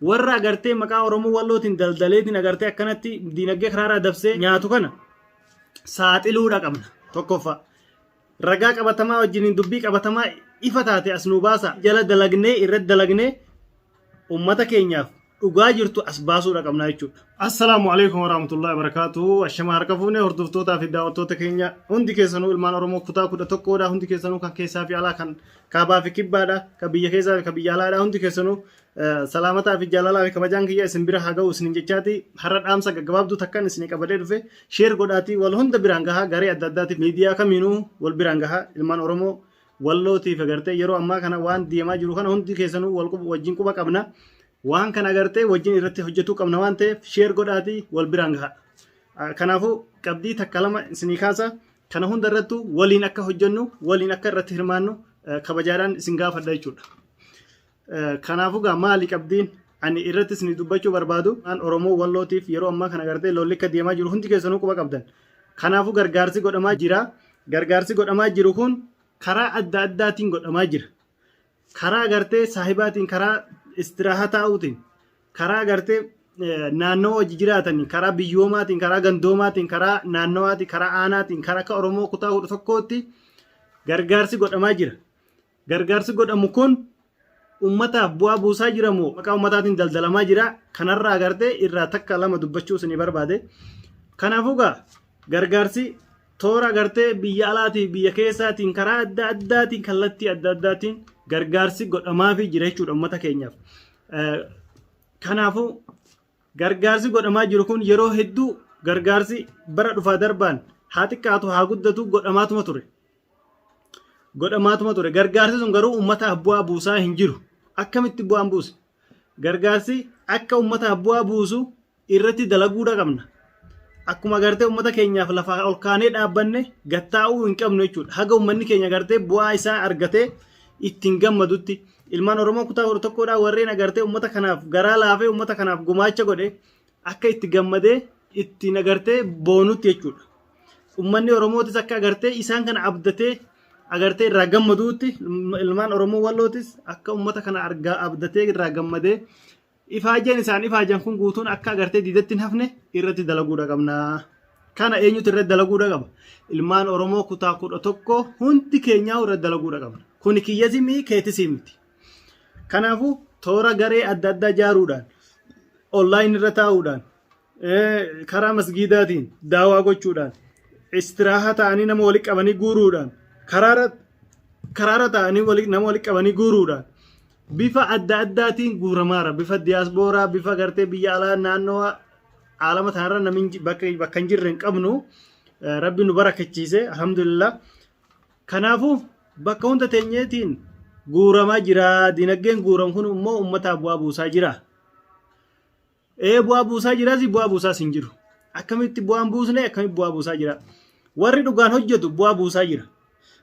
Warra agartee maqaa Oromoo Wallootiin daldaleetiin agartee akkanatti diinagdee karaarraa dabsee nyaatu kana saaxiluudha qabna. Tokkoffaa. Ragaa qabatamaa wajjiniin dubbii qabatamaa ifa taate as nuu baasa. Jala dalagnee irratti dalagnee ummata keenyaaf dhugaa jirtu as baasuudha qabna jechuudha. Assalaamu alaikum warahmatullahi wabarakatuh. Ashama harka fuune hordoftootaa fi daawwattoota keenya hundi keessanuu ilmaan Oromoo kutaa 11dha. Hundi keessanuu kan keessaa fi alaa kan kaabaa fi kibbaadha. Kan biyya keessaa fi kan biyya alaadha. Hundi keessanuu salaamataa fi jaalalaa fi kabajaan kiyya isin bira haa ga'u isinin jechaati. Har'a dhaamsa gaggabaabduu takkan isinii qabadee dhufe sheer godhaatii wal hunda biraan gahaa garee adda addaatiif miidiyaa kamiinuu wal biraan gahaa ilmaan Oromoo Wallootiif agartee yeroo ammaa kana waan deemaa jiru kana hundi keessanuu wal wajjin quba qabna. Waan kana agartee wajjin irratti hojjetuu qabna waan ta'eef sheer godhaatii wal biraan gahaa. Kanaafuu qabdii takka lama isinii kaasa. Kana hunda irrattu waliin akka hojjennu waliin akka irratti hirmaannu kabajaadhaan isin gaafadha jechuudha. Kanaafuu gaa maali qabdiin ani irratti isinii dubbachuu barbaadu aan Oromoo Wallootiif yeroo ammaa kana agartee lolli akka deemaa jiru hundi keessanuu quba qabdan. Kanaafuu gargaarsi godhamaa jira. Gargaarsi godhamaa jiru kun karaa adda addaatiin godhamaa jira. Karaa agartee saahibaatiin, karaa istiraahaa taa'uutiin, karaa agartee naannoo hojii jiraataniin, karaa biyyoomaatiin, karaa gandoomaatiin, karaa naannawaatiin, karaa aanaatiin, karaa akka Oromoo kutaa 11tti gargaarsi godhamaa jira. Gargaarsi godhamu kun ummataaf bu'aa buusaa jira moo maqaa ummataatiin daldalamaa jira? Kanarraa agartee irraa takka lama dubbachuu isinii barbaade. Kanaafuu gaa gargaarsi toora agartee biyya alaatii biyya keessaatiin karaa adda addaatiin kallattii adda addaatiin gargaarsi godhamaafii jira jechuudha ummata keenyaaf. Kanaafuu gargaarsi godhamaa jiru kun yeroo hedduu gargaarsi bara dhufaa darbaan haa xiqqaatu haa guddatu godhamaatuma ture. Godhamaatuma ture. Gargaarsi sun garuu uummataaf bu'aa buusaa hin jiru. Akkamitti bu'aan buuse? Gargaarsi akka uummataaf bu'aa buusu irratti dalaguudha qabna. Akkuma agartee uummata keenyaaf lafaa ol kaanee dhaabbanne gattaa'uu hin qabnu jechuudha. Haga uummanni keenya agartee bu'aa isaa argatee ittiin gammadutti ilmaan Oromoo kutaa 11dhaa warreen agartee uummata kanaaf garaa laafee uummata kanaaf gumaacha godhe akka itti gammadee ittiin agartee boonutti jechuudha. Uummanni Oromootis akka agartee isaan kana abdatee agartee irraa gammaduutti ilmaan Oromoo Wallootis akka uummata kana argaa abdatee irraa gammadee ifaajeen isaan ifaajan kun guutuun akka agartee diidatti hin hafne irratti dalaguudha qabna. Kana eenyutu irratti dalaguudha qaba? Ilmaan Oromoo kutaa 11 hundi keenyaa irratti dalaguudha qabna. Kuni kiyyasii keetisii miti. Kanaafuu toora garee adda addaa ijaaruudhaan online irra taa'uudhaan karaa masgiidaatiin daawaa gochuudhaan istiraahaa ta'anii nama walitti qabanii guuruudhaan karaarra ta'anii nama walitti qabanii guuruudhaan bifa adda addaatiin guuramaara bifa diyaaspooraa bifa gartee biyya alaa naannoo aalama tanarra namni bakka hin jirre hin qabnu rabbi nu barakachiise alhamdulillah. Kanaafuu bakka hunda teenyeetiin guuramaa jira dinagdeen guuramu kun immoo uummataaf bu'aa buusaa jira. Ee bu'aa buusaa jiraas bu'aa buusaas hin jiru. Akkamitti bu'aan buusne akkamitti bu'aa buusaa jira. Warri dhugaan hojjetu bu'aa buusaa jira.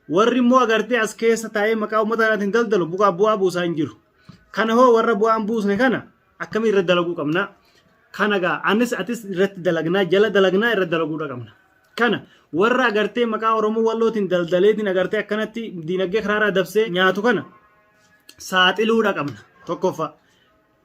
Warri immoo agartee as keessa taa'ee maqaa uummata kanaatiin daldalu bu'aa bu'aa buusaa hin jiru. Kana hoo warra bu'aan buusne kana akkamii irratti dalaguu qabna? Kana gaa anis atis irratti dalagnaa jala dalagnaa irratti dalaguudha qabna. Kana warra agartee maqaa Oromoo Wallootiin daldaleetiin agartee akkanatti diinagdee karaarraa dabsee nyaatu kana saaxiluudha qabna. Tokkoffaa.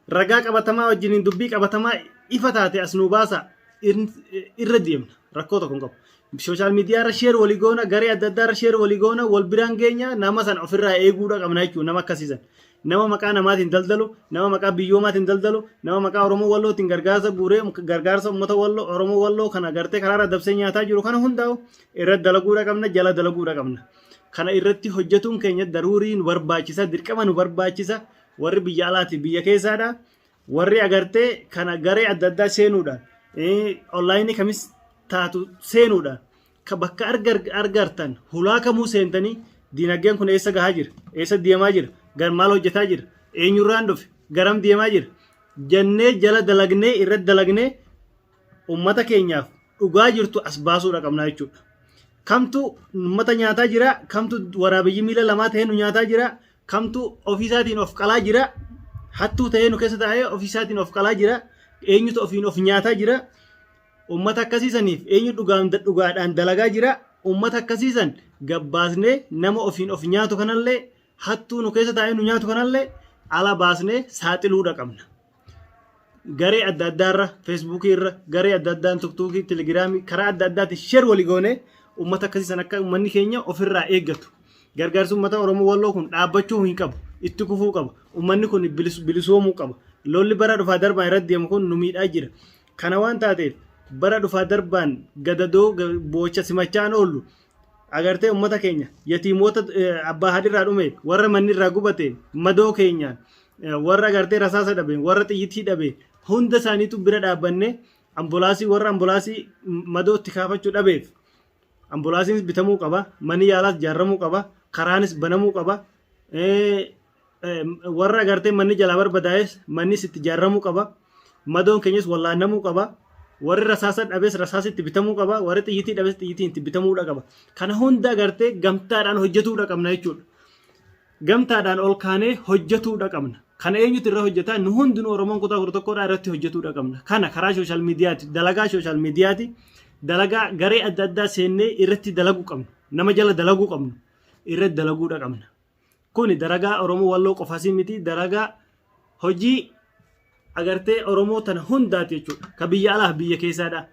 Ragaa qabatamaa wajjiniin dubbii qabatamaa ifa taate as nuu baasa irra deemna. Rakkoo tokko hin qabu. Sooshaal miidiyaa irra sheer walii goona, garee adda addaa irra sheer walii goona, wal biraan geenya nama sana ofirraa eeguudha qabna jechuudha nama akkasiisan. Nama maqaa namaatiin daldalu, nama maqaa biyyoomaatiin daldalu, nama maqaa Oromoo Wallootiin gargaarsa guuree gargaarsa uummata Walloo Oromoo Walloo kana gartee karaarra dabsee nyaataa jiru kana hundaa'u irra dalaguudha qabna, jala dalaguudha qabna. Kana irratti hojjetuun keenya daruurii nu barbaachisa, dirqama nu barbaachisa. Warri biyya alaati biyya keessaadha. Warri agartee kana garee adda addaa seenuudhaan onlaayinii kamis taatu seenuudhaan ka bakka argartan hulaa kamuu seentanii dinagdeen kun eessa gahaa jira eessa deemaa jira gar maal hojjetaa jira eenyurraan dhufe garam deemaa jira jennee jala dalagnee irratti dalagnee ummata keenyaaf dhugaa jirtu as baasuudha qabnaa jechuudha. Kamtu ummata nyaataa jira, kamtu waraabeyyi miila lamaa ta'ee nu nyaataa jira, kamtu ofiisaatiin of qalaa jira, hattuu ta'ee nu keessa taa'ee ofiisaatiin of qalaa jira, eenyutu ofiin of nyaataa jira. Ummata akkasiisaniif eenyu dhugaan dhugaadhaan dalagaa jira. Ummata akkasiisan gabbaasnee nama ofiin of nyaatu kanallee hattuu nu keessa taa'ee nu nyaatu kanallee ala baasnee saaxiluudha qabna. Garee adda addaarra, feesbuukii irra, garee adda addaan, tuktuukii, telegiraamii, karaa adda addaatiin share walii goonee uummata akkasii san akka uummanni keenya ofirraa eeggatu. Gargaarsi uummata Oromoo Walloo kun dhaabbachuu hin qabu. Itti kufuu qaba. Uummanni kun bilisoomuu qaba. Lolli bara dhufaa darbaan irratti deemu kun nu miidhaa jira. Kana waan taateef bara dhufaa darbaan gadadoo boocha simachaan oollu agartee uummata keenya yatiimoota abbaa haadhirraa dhume, warra manni irraa gubate, madoo keenyaan, warra agartee rasaasa dhabe, warra xiyyitii dhabe, hunda isaaniitu bira dhaabbanne ambulaasii, warra ambulaasii madoo itti kaafachuu dhabeef ambulaasiinis bitamuu qaba, manni yaalaas ijaarramuu qaba, karaanis banamuu qaba, warra agartee manni jalaa barbadaa'es mannis itti ijaarramuu qaba, madoon keenyas wallaannamuu qaba, warri rasaasa dhabes rasaasa itti bitamuu qaba, warri xiyyitii dhabes xiyyitiin itti bitamuudha qaba. Kana hunda agartee gamtaadhaan hojjetuudha qabna jechuudha. Gamtaadhaan ol kaanee hojjetuudha qabna. Kana eenyutu irra hojjetaa? Nu hundinuu Oromoon kutaa 11dhaa irratti hojjetuudha qabna. Kana karaa sooshaal miidiyaati, dalagaa sooshaal miidiyaati, dalagaa garee adda addaa seennee irratti dalaguu qabna, nama jala dalaguu qabnu irratti dalaguudha qabna. Kuni dalagaa Oromoo Walloo qofasii miti, dalagaa hojii agartee Oromoo tana hundaati jechuudha. Ka biyya alaaf biyya keessaadha.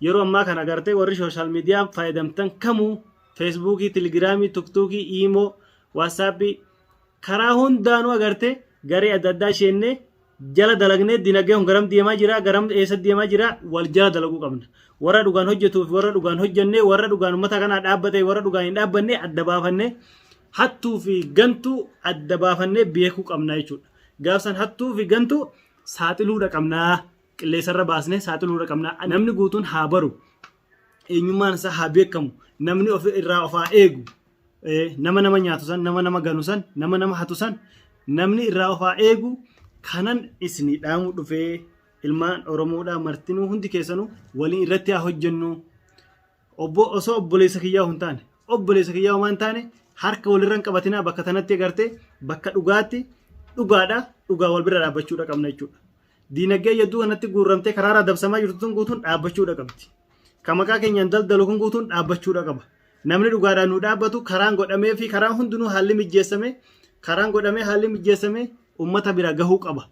Yeroo ammaa kana agartee warri sooshaal miidiyaa fayyadamtan kamuu, feesbuukii, telegiraamii, tuktuukii, iimoo, waatsaappii, karaa hundaanuu agartee garee adda addaa sheennee jala dalagnee dinagdee kun garam deemaa jira, garam eessa deemaa jira, wal jala dalaguu qabna. Warra dhugaan hojjetuu fi warra dhugaan hojjennee, warra dhugaan uummata kanaa dhaabbate, warra dhugaan hin dhaabbanne adda baafannee, hattuu fi gantuu adda baafannee beekuu qabna jechuudha. Gaafsan hattuu fi gantuu saaxiluudha qabnaa. Qilleensarra baasnee saaxiluudha qabnaa. Namni guutuun haa baru. Eenyummaan isaa haa beekamu. Namni of irraa of haa eegu. Nama nama nyaatu san, nama nama ganu san, nama nama hatu san namni irraa of haa eegu. Kanan isinii dhaamuu dhufee, ilmaan Oromoodhaa martinuu hundi keessanuu waliin irratti haa hojjennu. Obbo osoo obboleessa kiyyaa hin taane, obboleessa kiyyaa homaa hin taane, harka walirra hin qabatinaa. Bakka tanatti agartee bakka dhugaatti dhugaadha, dhugaa wal bira dhaabbachuudha qabna jechuudha. Diinagdee yadduu kanatti guurramtee karaarraa dabsamaa jirtu tun guutuun dhaabbachuudha qabdi. Kan maqaa keenyaan daldalu kun guutuun dhaabbachuudha qaba. Namni dhugaadhaan nu dhaabbatu karaan godhamee fi karaan hundinuu haalli mijjeessame, karaan godhamee haalli mijjeessame uummata bira gahuu qaba.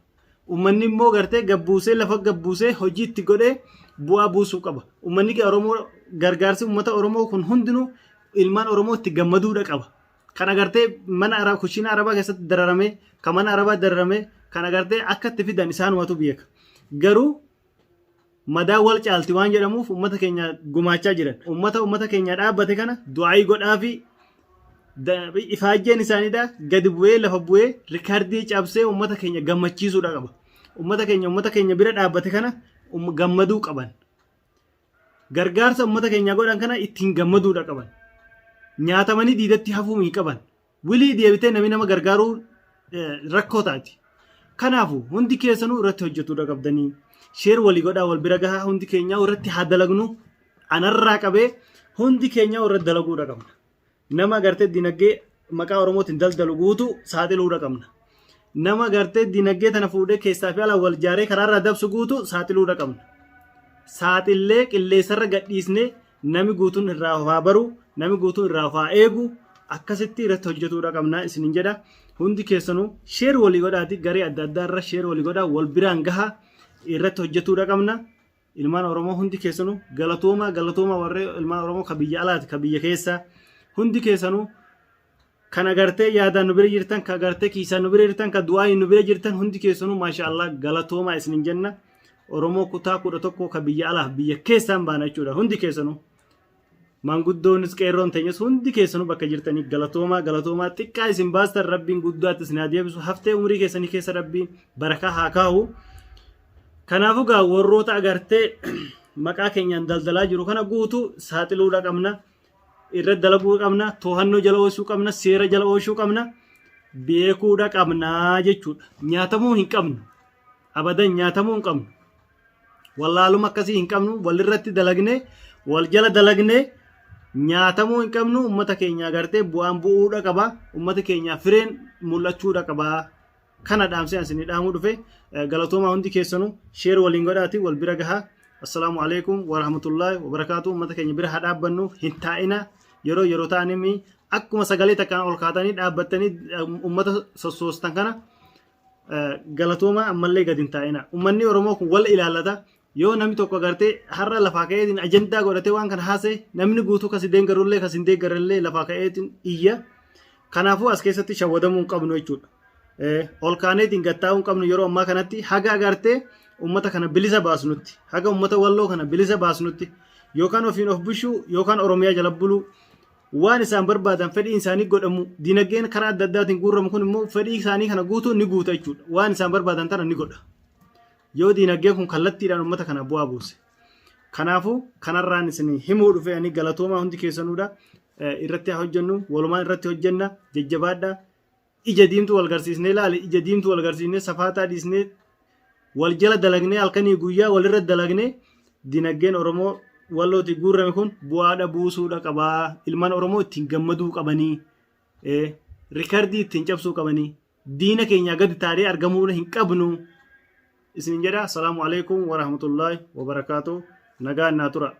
Uummanni immoo gartee gabbuusee lafa gabbuusee hojii itti godhee bu'aa buusuu qaba. Uummanni Oromoo gargaarsi uummata Oromoo kun hundinuu ilmaan Oromoo itti gammaduudha qaba. Kan agartee mana arabaa, kushiina arabaa keessatti dararamee, kan mana arabaa dararamee, kan agartee akka itti fidan isaanumatu beeka. Garuu madaa wal caalti waan jedhamuuf uummata keenya gumaachaa jiran. Uummata keenya dhaabbate kana du'aayii godhaafi ifaajjeen isaaniidha gadi bu'ee lafa bu'ee rikardii cabsee uummata keenya gammachiisuudha qaba. Uummata keenya bira dhaabbate kana gammaduu qaban. Gargaarsa uummata keenya godhan kana ittiin gammaduudha qaban. Nyaatamanii diidatti hafuu hin qaban. Wilii deebitee namni nama gargaaruu rakkoo taati. Kanaafuu hundi keessanuu irratti hojjetuudha qabdanii. Share walii godhaa, wal bira gahaa, hundi keenyaa irratti haa dalagnu. Anarraa qabee hundi keenyaa irratti dalaguudha qabna. Nama gartee dinagdee maqaa Oromootiin daldalu guutuu saaxiluudha qabna. Nama gartee dinagdee tana fuudhee keessaa fi alaa wal jaaree karaarraa dabsu guutuu saaxiluudha qabna. Saaxillee qilleensarra gadhiisnee nami guutuun irraa of haa baru, nami guutuun irraa of haa eegu, akkasitti irratti hojjetuudha qabna isinin jedha. Hundi keessanuu share walii godhaati, garee adda addaa irra share walii godhaa, wal biraan gahaa, irratti hojjetuudha qabna. Ilmaan Oromoo hundi keessanuu galatoomaa, galatoomaa. Warree ilmaan Oromoo ka biyya alaati, ka biyya keessaa, hundi keessanuu kan agartee yaadaan nu bira jirtan, ka agartee kiisaan nu bira jirtan, ka du'aayin nu bira jirtan, hundi keessanuu maasha Allah galatoomaa isinin jenna. Oromoo kutaa 11 ka biyya alaaf biyya keessaan baana jechuudha hundi keessanuu. Maanguddoonis qeerroon teenyas hundi keessanuu bakka jirtanii galatoomaa, galatoomaa. Xiqqaa isin baastan rabbiin guddaatti isin haa deebisu, haftee umurii keessanii keessa rabbiin barakaa haa kaa'u. Kanaafuu gaa warroota agartee maqaa keenyaan daldalaa jiru kana guutuu saaxiluudha qabna. Irra dalaguu qabna, to'annoo jala oolchuu qabna, seera jala oolchuu qabna, beekuudha qabna jechuudha. Nyaatamuu hin qabnu. Abadan nyaatamuu hin qabnu. Wallaaluma akkasii hin qabnu, walirratti dalagnee, wal jala dalagnee nyaatamuu hin qabnu. Uummata keenya agartee bu'aan bu'uudha qaba. Uummata keenya fireen mul'achuudha qaba. Kana dhaamsee isinii dhaamuu dhufe. Galatoomaa hundi keessanuu, share waliin godhaati wal bira gahaa. Assalaamu alaikum warahmatullaahi wabarakaatu. Uummata keenya bira haa dhaabbannu, hin taa'ina. Yeroo yeroo ta'anii akkuma sagalee takkaan ol kaatanii dhaabbattanii uummata sossoostan kana Galatoomaa ammallee gadi hin taa'ina. Uummanni Oromoo kun wal ilaallata. Yoo namni tokko agartee har'a lafaa ka'eetiin ajandaa godhatee waan kana haasa'e namni guutuu kasi deeggarullee kasi hin deeggarrellee lafaa ka'eetiin iyya. Kanaafuu as keessatti shawwadamuu hin qabnu jechuudha. Ol kaaneetiin gattaa'uu hin qabnu yeroo ammaa kanatti haga agartee uummata kana bilisa baasnutti haga uummata walloo kana bilisa baasnutti yookaan ofiin of bushuu yookaan Oromiyaa jala buluu waan isaan barbaadan fedhiin isaanii godhamu dinagdeen karaa adda addaatiin guurramu kun immoo fedhii isaanii kana guutuu ni guuta jechuudha. Waan isaan barbaadan tana ni godha. Yoo dinagdeen kun kallattiidhaan uummata kana bu'aa buuse. Kanaafuu kanarraan isin himuu dhufe ani galatoomaa hundi keessanuudha. Irratti haa hojjennu walumaan irratti hojjenna jajjabaadha. Ija diimtuu wal garsiisnee ilaali ija diimtuu wal garsiisnee safaataa dhiisnee wal jala dalagnee halkanii guyyaa walirra dalagnee dinagdeen Oromoo wallootii guurrame kun bu'aadha buusuudha qabaa ilmaan Oromoo ittiin gammaduu qabanii rikardii ittiin cabsuu qabanii diina keenyaa gadi taanee argamuu hin qabnu isin jedha. Asalaamu alaikum warahmatullaahi wabarakaatu. Nagaan naa tura.